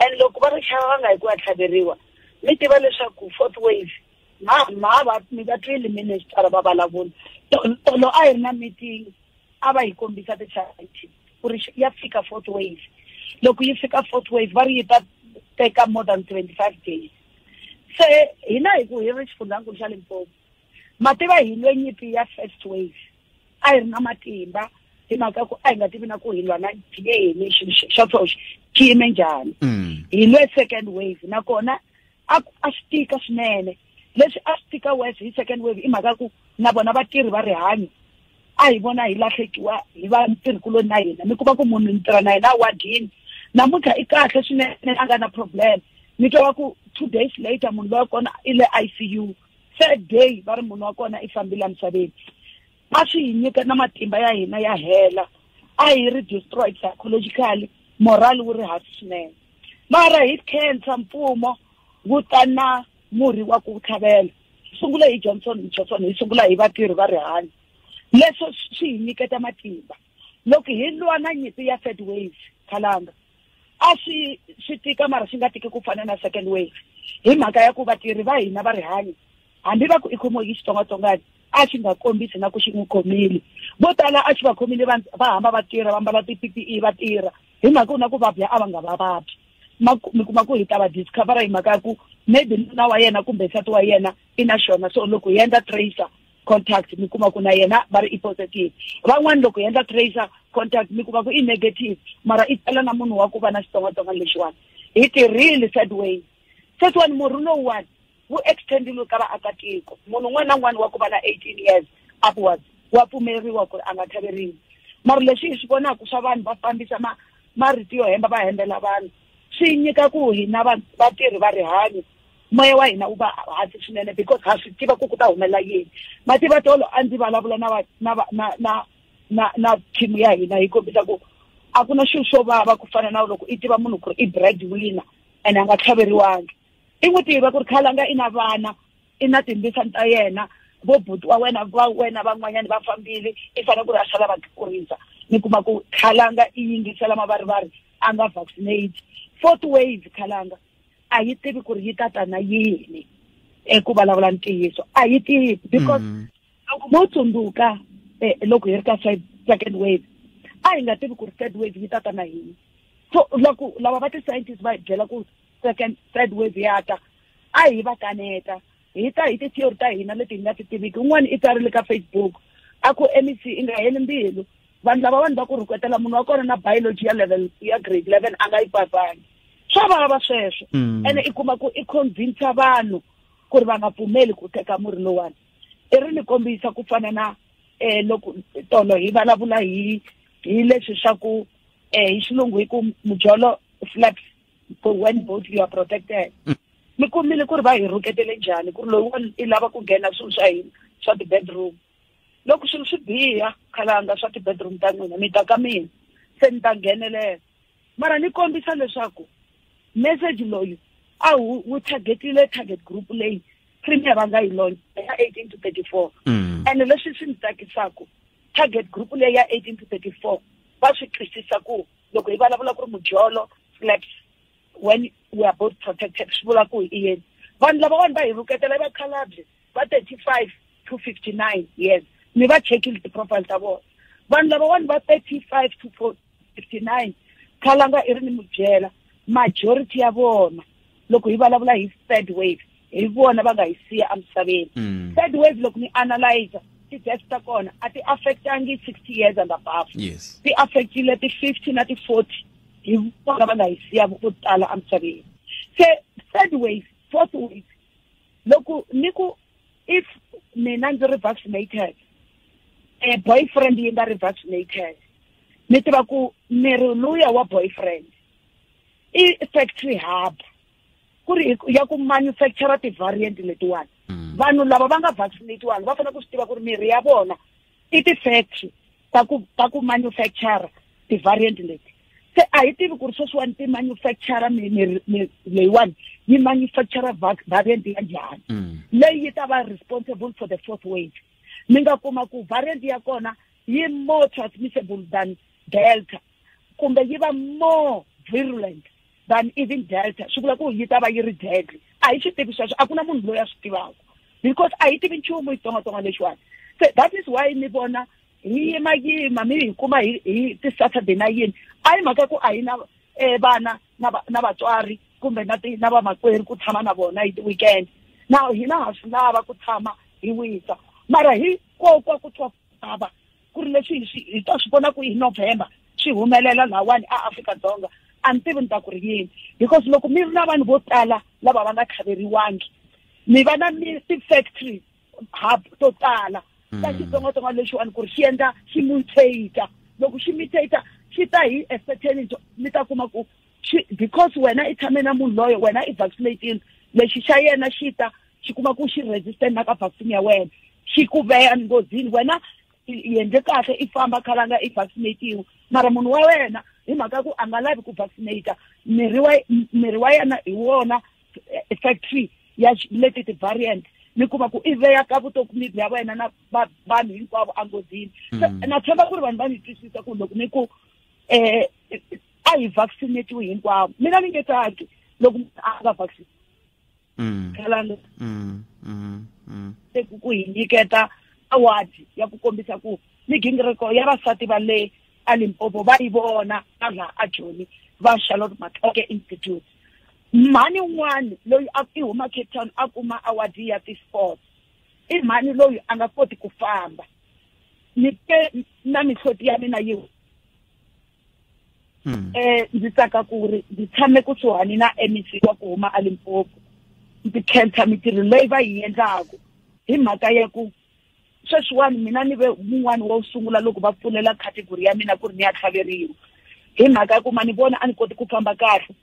And loko va ri chava va nga yi ku ya tlhaveriwa, mi tiva leswaku fourth wave ma va mi va twile minister va vulavula tolo, a hi ri na meeting, a va hi kombisa ti-charity ku ri ya fika fourth wave. Loko yi fika fourth wave, va ri yi ta teka more than 25 days. Se hina hi ku hi ri xifundzankulu xa Limpopo, ma tiva hi lwe nyimpi ya first wave, a hi ri na matimba hi mhaka ku a hi nga tivi na ku hi lwa na yini, xilo xa so xi yime njhani. Hi lwe second wave nakona a swi tika swinene. Leswi a swi tika worse hi second wave i mhaka ku na vona vatirhi va rihanyo a hi vona hi lahlekiwa hi vatirhikuloni na hina. Mi kuma ku munhu ni tirha na yena wadini namuntlha i kahle swinene, a nga na problem, mi twa va ku 2 days later munhu loyi kona i le ICU, third day va ri munhu wa kona i fambile emisaveni. A swi hi nyika na matimba ya hina ya hela, a hi ri destroyed psychologically, moral wu ri hansi swinene. Mara hi khensa mfumo wu ta na murhi wa ku tlhavela, hi sungule hi Johnson and Johnson, hi sungula hi vatirhi va rihanyo. Leswo swi hi nyiketa matimba loko hi lwa na nyimpi ya third wave. Khalanga, a swi swi tika, mara swi nga tiki ku fana na second wave, hi mhaka ya ku vatirhi va hina va rihanyo, hambi va ku i khomiwe hi xitsongwatsongwana, a xi nga kombisi na ku xi n'wi khomile. Vo tala a xi va khomile, va hamba va tirha, va mbala ti-PPE va tirha, hi mhaka ku na ku vabya a va nga va vabyi. Mi kuma ku hi ta va discovera hi mhaka ya ku maybe nuna wa yena kumbe nsati wa yena i na xona, so loko hi endla tracer contact, mi kuma ku na yena va ri i positive. Van'wani loko hi endla tracer contact, mi kuma ku i negative, mara i tala na munhu wa ku va na xitsongwatsongwana lexiwani. Hi tirhile third wave. Sweswiwani murhi lowuwani wu extendile ka vaakatiko. Munhu un'wana na un'wana wa ku va na 18 years upwards wa pfumeleriwa ku ri a nga tlhaveriwi. Mara leswi hi swi vonaka swa vanhu va fambisa ma marito yo hemba, va hembela vanhu, swi nyika ku hina vatirhi va rihanyo moya wa hina wu va hansi swinene, because ha swi tiva ku ku ta humelela yini. Ma tiva tolo a ndzi vulavula na va na va na na na na team ya hina, hi kombisa ku a ku na xilo xo vava ku fana na loko i tiva munhu ku ri i bread winner and a nga tlhaveriwangi. I n'wi tiva ku ri Khalanga i na vana. i na timbisani ta yena vo buti wa wena va wena van'wanyani va fambile i fanele ku ri a sala va kurisa mi kuma ku khalanga i yingisela mavarivari a nga vaccinate. Fourth wave khalanga a yi tivi ku ri yi ta ta na yini eku vulavula ntiyiso a yi tivi because loko mo tsundzuka loko hi ri ka second wave a hi nga tivi ku ri third wave yi ta ta na yini. So loko lava va ti-scientists va hi byela ku second third wave ya ta a hi va kaneta hi ta hi ti-theory ta hina leti hi nga ti tiviki. Un'wana i tsarile ka Facebook a ku MEC i nga heli mbilu vanhu lava vanhu va ku rhuketela munhu wa kona na biology ya level ya grade 11 a nga yi pasangi swa vava sweswo. Ene i kuma ku i convince vanhu ku ri va nga pfumeli ku teka murhi lowani. I ri ni kombisa ku fana na loko tolo hi vulavula hi leswi swa ku hi xilungu hi ku mujolo flaps when both you are protected. Mi kumile ku ri va hi rhuketele njhani ku ri loyi i lava ku nghena swilo swa hina swa ti-bedroom. Loko swilo swi biha khalanga swa ti-bedroom ta n'wina mi ta ka mina se ni ta nghenelela. Mara ni kombisa leswaku message loyi a wu targetile target group leyi premier va nga yi launch ya 18 to 34. And leswi swi ni tsakisaka target group leyi ya 18 to 34 va swi twisisa ku loko hi vulavula ku ri mujolo flaps when we are both protected swi vula ku i yini. Vanhu lava vanhu va hi rhuketela va khalabye va 35 to 59 years ni va checkile ti-profile ta vona. Vanhu lava vanhu va 35 to 59 khalanga i ri ni mubyela majority ya vona loko hi vulavula hi third wave hi vona va nga hi siya emisaveni. Third wave loko ni analyze ti-deaths ta kona a ti affectangi 60 years and above. Yes. Ti affectile ti 50 na ti 40 hi vona va nga hi siya vo tala emisaveni. Se third wave, fourth wave loko ni ku if mina ndzi ri vaccinated a boyfriend yi nga ri vaccinated ni tiva ku miri luya wa boyfriend i factory hub ku ri ya ku manufacture ti-variant letiwani. Vanhu lava va nga vaccinatiwanga va fanele ku swi tiva ku ri mirhi ya vona i ti-factory ta ku manufacture ti-variant leti. Se a hi tivi ku ri sweswiwani ti-manufacture leyiwani yi manufacture variant ya njhani leyi yi ta va responsible for the fourth wave. Mi nga kuma ku variant ya kona yi more transmissible than Delta kumbe yi va more virulent than even Delta. Swi vula ku yi ta va yi ri deadly. A hi swi tivi sweswo, a ku na munhu loyi a swi tivaka because a hi tivi nchumu hi xitsongwatsongwana lexiwani. So that is why ni vona hi yimayima mi hi kuma hi ti-Saturday na yini. A hi mhaka ku a hi na vana na vatswari kumbe na vamakwerhu ku tshama na vona hi ti-weekend. Now hina ha swi lava ku tshama hi wisa mara hi kokwa ku twa vava ku ri leswi hi ta swi vona ku hi November swi humelela lahawani a Afrika-Dzonga a ni tivi ni ta ku ri yini because loko mi ri na vanhu vo tala lava va nga tlhaveriwangi mi va na ti-factory hub to tala ta xitsongwatsongwana lexiwani ku ri xi endla xi mutate. Loko xi mutate xi ta hi a certain mi ta kuma ku because wena i tshame na munhu loyo wena i vaccinated lexi xa yena xi ta xi kuma ku xi resistant na ka vaccine ya wena xi ku veya nghozini. Wena i endle kahle i famba khalanga i vaccinatiwe mara munhu wa wena hi mhaka ku a nga lavi ku vaccinata miri wa yena hi wona factory ya leti ti-variant mi kuma ku i veya ka vutomi bya wena na vanhu hinkwavo enghozini. Se na tshemba ku ri vanhu va ni twisisa ku loko ni ku a hi vaccinatiwe hinkwavo mina ni nge tsaki loko a nga vaccinate ku hi nyiketa award ya ku kombisa ku migingiriko ya vasati va le a Limpopo va yi vona na laha a Joni va Charlotte Maxeke Institute. Mhani un'wana loyi a i huma Cape Town a kuma award ya ti-sports i mhani loyi a nga koti ku famba ni ke na mihloti ya mina yi ndzi tsaka ku ri ndzi tshame kusuhani na MEC wa ku huma a Limpopo ndzi khensa mitirho leyi va yi endlaku hi mhaka ya ku sweswiwani mina ni ve mun'wani wo sungula loko va pfulela category ya mina ku ri ni ya tlhaveriwa hi mhaka ya ku ma ni vona a ni koti ku famba kahle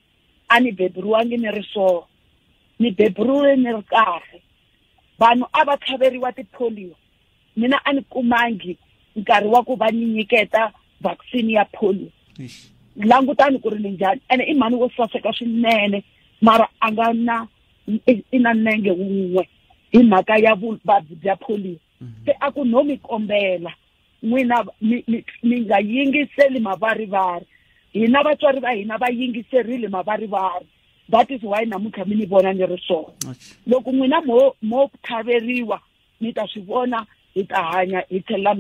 a ni beburiwangi ni ri so ni beburiwe ni ri kahle. Vanhu a va tlhaveriwa ti-polio mina a ni kumangi nkarhi wa ku va ni nyiketa vaccine ya polio. Langutani ku ri ni njhani ene i mhani wo saseka swinene mara a nga na i na nenge wun'we. Hi mhaka ya vuvabyi bya polio. Se a ku no mi kombela n'wina mi nga yingiseli mavarivari. Hina vatswari va hina va yingiserile mavarivari. That is why namuntlha mi ni vona ni ri swona. Loko n'wina mo tlhaveriwa mi ta swi vona, hi ta hanya hi tlhela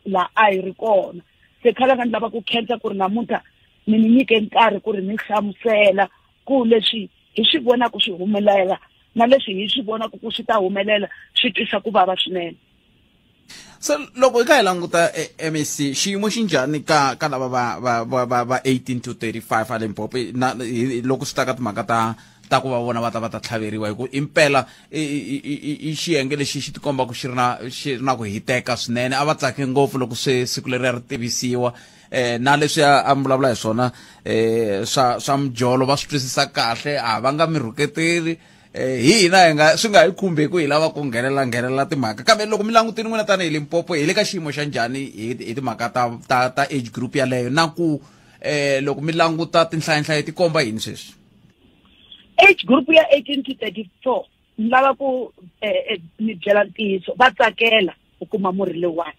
la a hi ri kona. Se khale ka ni lava ku khensa ku ri namuntlha mi ni nyike nkarhi ku ri ni hlamusela ku leswi hi swi vonaka swi humelela na leswi hi swi vonaka ku swi ta humelela swi twisa ku vava swinene. So loko hi kha hi languta MEC, xiyimo xi njhani ka lava va 18 to 35 a Limpopo na loko swi ta ka timhaka ta ku va vona va ta va ta tlhaveriwa, hi ku impela i xiyenge lexi xi tikomba ku xi ri na ku hiteka swinene. A va tsake ngopfu loko se siku leri ri tivisiwa, na leswi a mi vulavula hi swona swa mujolo va swi twisisa kahle, a va nga mi rhuketeli. Hi hina hi nga swi nga hi khumbi ku hi lava ku nghenelela timhaka. Kambe loko mi langutile n'wina tanihi Limpopo, hi le ka xiyimo xa njhani hi timhaka ta age group yaleyo, na ku loko mi languta tinhlayanhlayo ti komba yini sweswi? Age group ya 18 to 34 ni lava ku mi byela ntiyiso, va tsakela ku kuma murhi lowuwani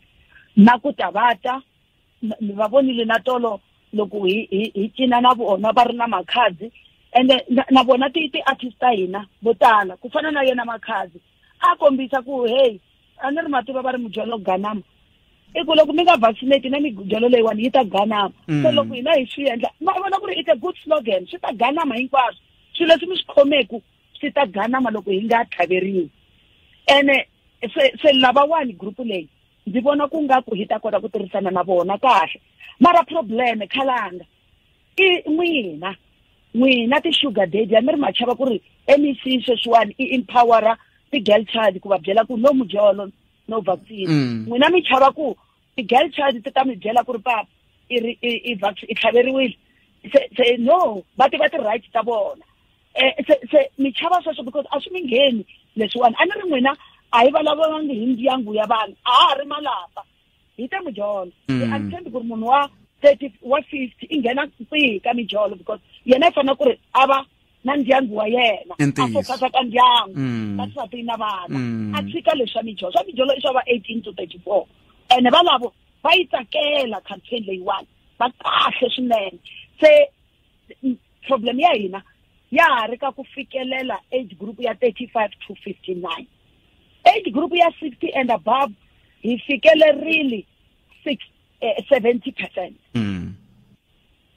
na ku ta va ta ni va vonile na tolo loko hi cina na vona va ri na makhadzi. Ende na vona ti-artist ta hina vo tala ku fana na yena Makhadzi a kombisa ku hey, a ni ri mativa va ri mujolo ganama, i ku loko mi nga vaccinate na mijolo leyiwani yi ta ganama. So loko hina hi swi endla ma vona ku ri it's a good slogan, swi ta ganama hinkwaswo swilo leswi mi swi khomeku swi ta ganama loko hi nga tlhaveriwi. Ene se lavawani group leyi ndzi vona ku nga ku hi ta kota ku tirhisana na vona kahle. Mara problem khalanga i n'wina ti-sugar daddy a mi ri machava ku ri MEC sweswiwani i empowera ti-girl child ku va byela ku no mujolo no vaccine. N'wina mi chava ku ti-girl child ti ta mi byela ku ri papa i tlhaveriwile, se no va tiva ti-rights ta vona. Se mi chava sweswo because a swi mi ngheni leswiwani. A ni ri n'wina a hi vulavulangi hi ndyangu ya vanhu, a ha ri malapa hi ta mujolo. A ni tshembi ku ri munhu wa 30 wa 50 i nghena kwihi ka mijolo, because yena i fanele ku ri a va na ndyangu wa yena, a focus ka ndyangu, ka nsati na vana, a tshika leswi swa mijolo. Swa mijolo i swa va 18 to 34, ene valavo va yi tsakela campaign leyiwani, va kahle swinene. Se problem ya hina ya ha ri ka ku fikelela age group ya 35 to 59. Age group ya 60 and above hi fikelerile 70%.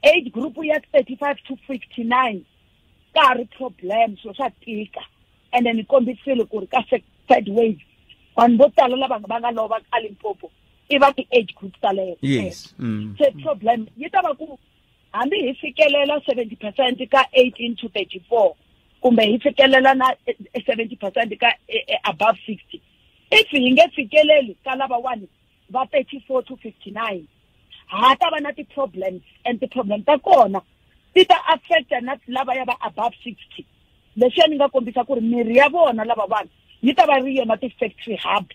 Age group ya 35 to 59 ka ha ri problem, swilo swa tika. And then kombisile ku ri ka third wave vanhu vo tala lava va nga lova a Limpopo i va ti-age group taleyo. Yes. Se problem yi ta va ku hambi hi fikelela 70% ka 18 to 34 kumbe hi fikelela na 70% ka above 60, if hi nge fikeleli ka lavawani va 34 to 59, ha ta va na ti-problems, and ti-problem ta kona ti ta affecta na lava ya va above 60. Leswiya ni nga kombisa ku ri mirhi ya vona lava vanhu yi ta va ri yona ti-factory hub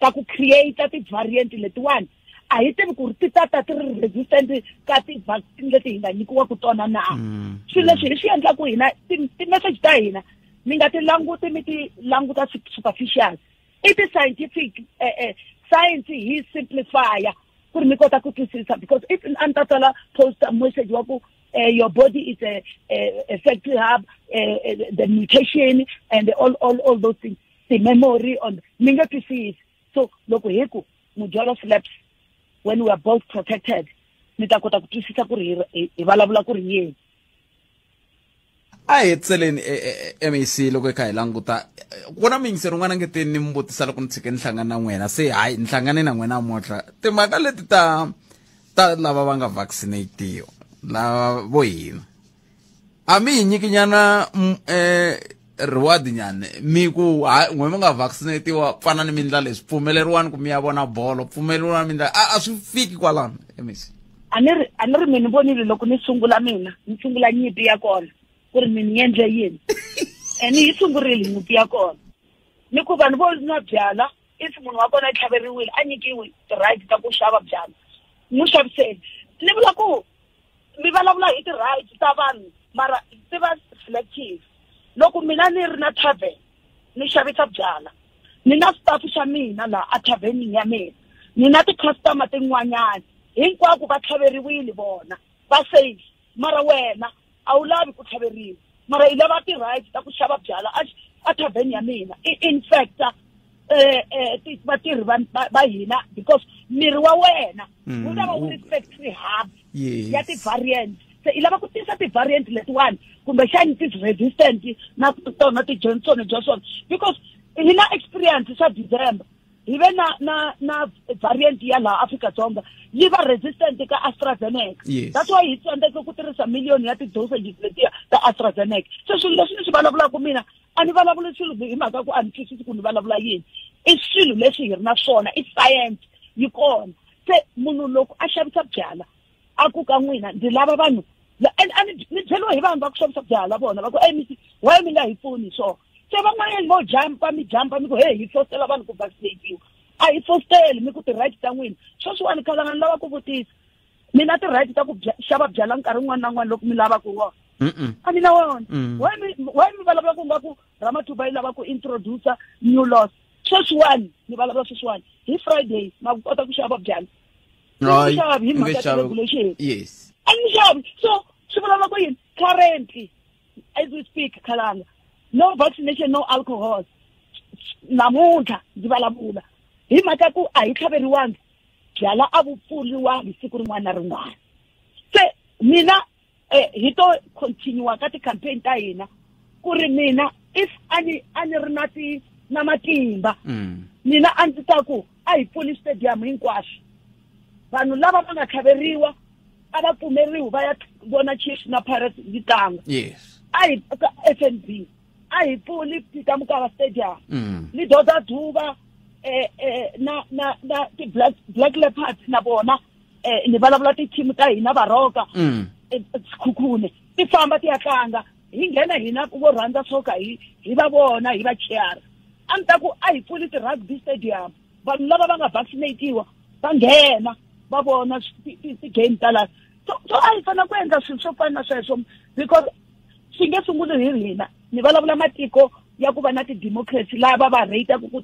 ta ku create ti-variant letiwani. A hi tivi ku ri ti ta ta ti ri resistant ka ti-vaccine leti hi nga nyikiwaka tona na. Swilo leswi hi swi endlaku hina ti-message ta hina mi nga ti languti, mi ti languta superficial. I ti-scientific science hi simplify ku ri mi kota ku twisisa, because if a ni ta tsala post message wa ku your body is a factory hub, the mutation and all those things, the memory on mi nge twisisi. So loko hi ku mujolo slaps when we are both protected, mi ta kota ku twisisa ku ri hi vulavula ku ri yini. A hi tseleni MEC, loko hi kha hi languta ku na miyingiseri un'wana nge te ni mi vutisa loko ni tshike ni hlangana na n'wina, se hayi ni hlangane na n'wina namuntlha, timhaka leti ta lava va nga vaccinatiwa lava vo hina a mi hi nyiki nyana reward nyana, mi ku n'we mi nga vaccinatiwa pfana ni mindla leswi, pfumeleriwani ku mi ya vona bolo, pfumeleriwani mindla, a swi fiki kwalano MEC. A ni ri mina vonile loko ni sungula mina ni sungula nyimpi ya kona ku ri mina ni endle yini, ene yi sungurile nyimpi ya kona. Ni ku vanhu vo nwa byala, if munhu wa kona i tlhaveriwile a nyikiwi ti-right ta ku xava byala, n'wi xaviseli. Ni vula ku mi vulavula hi ti-right ta vanhu, mara ti va selective. Loko mina ni ri na tavern, Ni xavisa byala. Ni na staff xa mina laha a tavernini ya mina. Ni na ti-customer tin'wanyana. Hinkwako va tlhaveriwile vona. Va safe. Mara wena a wu lavi ku tlhaveriwa. Mara i lava ti-rights ta ku xava byala a tavern ya mina. I infecta vatirhi va hina because miri wa wena wu ta va wu ri factory hub ya ti-variant. Se i lava ku tisa ti-variant letiwani kumbexani ti-resistant na tona ti-Johnson Johnson because hi na experience swa December hi ve na variant ya laha Afrika-Dzonga yi va resistant ka AstraZeneca. That's why hi tsandzeke ku tirhisa million ya ti-dosages letiya ta AstraZeneca. Se swilo leswi ni swi vulavulaka mina a ni vulavuli swilo hi mhaka ku a ni twisisi ku ni vulavula yini. I swilo leswi hi ri na swona, i science yi kona. Se munhu loko a xavisa byala a ku ka n'wina ndzi lava vanhu and ni byeriwa hi vanhu va ku xavisa byala vona va ku misi why mi nga hi pfuni swona. Se van'wanyana vo jumpa mi jumpa mi ku hey hi fostela vanhu ku vaccinatiwa. A hi fosteli mi ku ti-right ta n'wina. Sweswiwani khalanga ni lava ku vutisa mina ti-right ta ku xava byala nkarhi wun'wana na wun'wana loko mi lava ku wona. A ni na wona. Why mi vulavula ku nga ku Ramathuba yi lava ku introduce new laws? Sweswiwani ni vulavula sweswiwani hi Friday ma ku kota ku xava byala. Xavi hi mhaka ya regulation. Yes. A ni xavi. So swi vulavula ku yini? Currently as we speak khalanga no vaccination, no alcohol. Namuntlha ndzi vulavula hi mhaka ku a hi tlhaveriwangi byala a vu pfuriwangi siku rin'wana na rin'wana. Se mina hi to continue ka ti-campaign ta hina ku ri mina if a ni ri na na matimba mina a ndzi ta ku a hi pfuli stadium hinkwaswo. Vanhu lava va nga tlhaveriwa a va pfumeriwi va ya vona Chiefs na Pirates yi tlanga. Yes. A hi ka FNB a hi pfuli Peter Mokaba Stadium. Ni Doda Duba na ti Black Leopards na vona ni vulavula ti-team ta hina Baroka Sekhukhune ti famba ti ya tlanga hi nghena hina vo rhandza soka hi va vona hi va cheer. A ni ta ku a hi pfuli ti-rugby stadium vanhu lava va nga vaccinatiwa va nghena va vona ti-game ta laha. So a hi fanele ku endla swilo swo fana na sweswo because swi nge sunguli hi hina. Ni vulavula matiko ya ku va na ti-democracy lava va rate-aku ku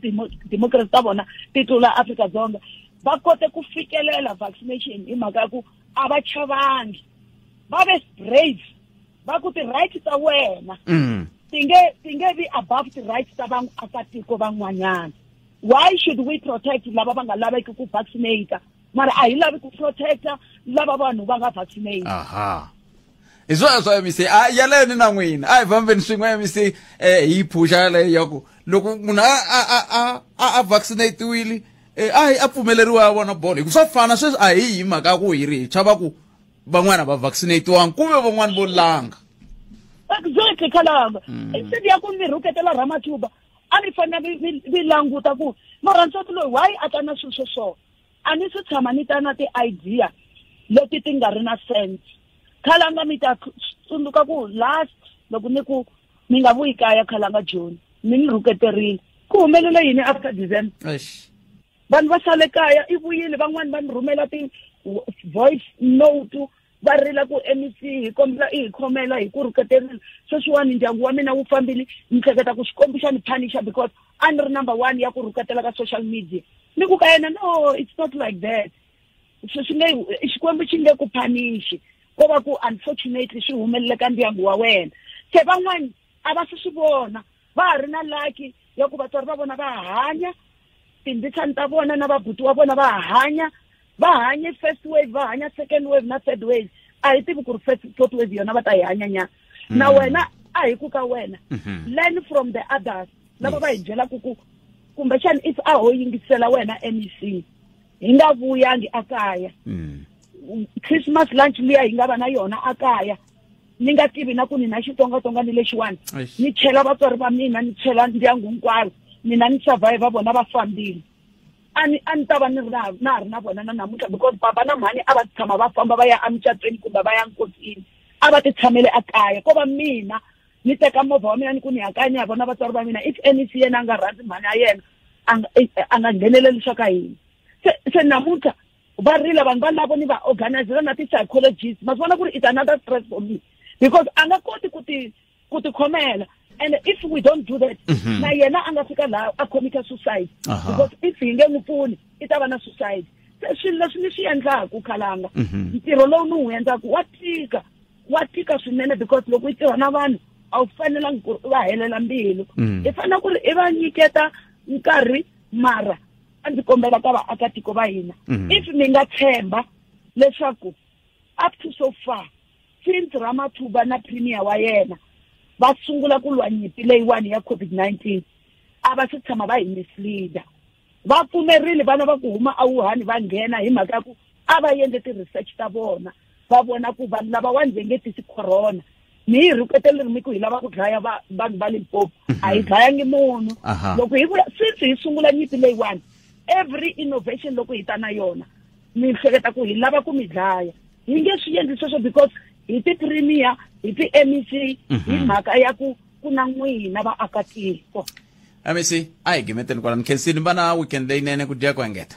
democracy ta vona ti tlula Afrika-Dzonga va kote ku fikelela vaccination hi mhaka ya ku a va chavangi, va ve brave va ku ti-rights ta wena ti nge vi above ti-rights ta vaakatiko van'wanyana. Why should we protect lava va nga laveki ku vaccinate mara a hi lavi ku protecta lava vanhu va nga vaccinate? Aha. Hi swona swa MEC a yaleyo ni na n'wina a hi fambeni swin'we MEC hi phusha yaleyo ya ku loko munhu a vaccinatiwile a hi a pfumeleriwa a vona bolo hi ku swa fana sweswi a hi hi mhaka ku hi ri hi chava ku van'wana va vaccinatiwanga kumbe van'wana vo langa. Exactly khalanga. Instead ya ku mi rhuketela Ramathuba a mi fanele mi languta ku mara nsati loyi why a ta na swilo swo so. A ni swi tshama ni ta na ti-idea leti ti nga ri na sense. Khalanga mi ta tsundzuka ku last loko ni ku mi nga vuyi kaya khalanga Joni mi ni rhuketerile ku humelela yini after December? Vanhu va sale kaya i vuyile van'wani va ni rhumela ti-voice note va rila ku MEC hi kombela i hi khomela hi ku rhuketerile. Sweswiwani ndyangu wa mina wu fambile ni hleketa ku xikwembu xa ni phanisha because a ni ri number 1 ya ku rhuketela ka social media. Ni ku ka yena no, it's not like that. Swi nge xikwembu xi nge ku phanishi ko va ku unfortunately swi humelele ka ndyangu wa wena. Se van'wani a va swi vona va ha ri na lucky ya ku vatswari va vona va hanya, timbitsani ta vona na vabuti wa vona va hanya, va hanye first wave, va hanya second wave na third wave. A hi tivi ku ri first fourth wave yona va ta yi hanya nyana. Na wena a hi ku ka wena learn from the others lava va hi byelaka ku kumbexani if a ho yingisela wena MEC hi nga vuyangi akaya. Christmas lunch liya hi nga va na yona akaya ni nga tivi na ku ni na xitsongwatsongwana lexiwani ni chela vatswari va mina ni chela ndyangu hinkwawo mina ni survive vona va fambile. A ni ta va ni ri na ha ri na vona na namuntlha because baba na mhani a va tshama va famba va ya emucatweni kumbe va ya nkosini a va ti tshamele ekaya ko va mina ni teka movha wa mina ni ku ni ya kaya ni ya vona vatswari va mina. If MEC yena a nga rhandzi mhani ya yena a nga ngheneleli swa ka hina. Se namuntlha va rila vanhu va lavo ni va organizela na ti-psychologists. Ma swi vona ku ri it's another stress for me because a nga koti ku ti khomela. And if we don't do that, na yena a nga fika laha a commit suicide. Because if hi nge n'wi pfuni, i ta va na suicide. Se swilo leswi ni swi endlaku khalanga, ntirho lowu ni wu endlaku wa tika, wa tika swinene, because loko i tirha na vanhu a wu fanelangi ku ri u va helela mbilu. I fanele ku ri i va nyiketa nkarhi, mara a ndzi kombela ka vaakatiko va hina, if mi nga tshemba leswaku up to so far since Ramathuba na premier wa yena va sungula ku lwa nyimpi leyiwani ya COVID-19, a va se tshama va hi mislead. Va pfumerile vana va ku huma a Wuhan va nghena hi mhaka ya ku a va endle ti-research ta vona, va vona ku vanhu lavawani va nge tisi corona. Mi hi rhuketeleri mi ku hi lava ku dlaya vanhu va Limpopo, a hi dlayangi munhu. Loko hi vula since hi sungula nyimpi leyiwani, every innovation loko hi ta na yona mi hleketa ku hi lava ku mi dlaya. Hi nge swi endli sweswo because hi ti-premier, hi ti-MEC, hi mhaka ya ku ku na n'wina vaakatiko. MEC, a hi gimeteni kwalano. Khensini, va na weekend leyinene, ku dya ku engeta.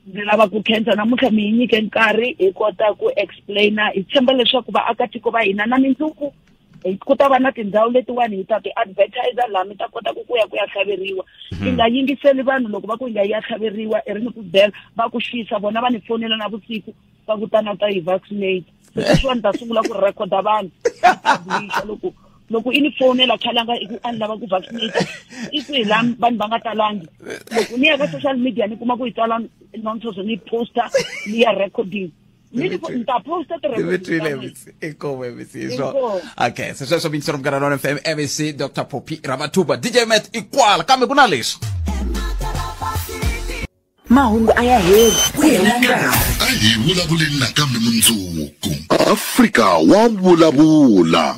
Ndzi lava ku khensa namuntlha mi hi nyike nkarhi hi kota ku explaina. Hi tshemba leswaku vaakatiko va hina na mindzuku ku ta va na tindhawu letiwani hi ta ti advertiser laha mi ta kota ku ya ku ya tlhaveriwa. Hi nga yingiseli vanhu loko va ku hi nga ya tlhaveriwa i ri ni ku bela va ku xisa, vona va ni fonela na vusiku va ku tana ta hi vaccinate. Sweswiwani ta sungula ku rhekhoda vanhu loko loko i ni fonela khalanga i ku a ni lava ku vaccinate, i ku hi laha vanhu va nga talangi. Loko ni ya ka social media ni kuma ku yi tsala nonsense, ni poster ni ya recording, ni ta posta. Ti MEC, inkomu MEC. Swo okay, se sweswo mingisero Munghana Lona FM, MEC Dr Phophi Ramathuba. DJ Matt ikwala, kambe ku na leswi. Mahungu a ya heli ku hela nkarhi. A hi vulavuleni nakambe mundzuku. Afrika wa vulavula.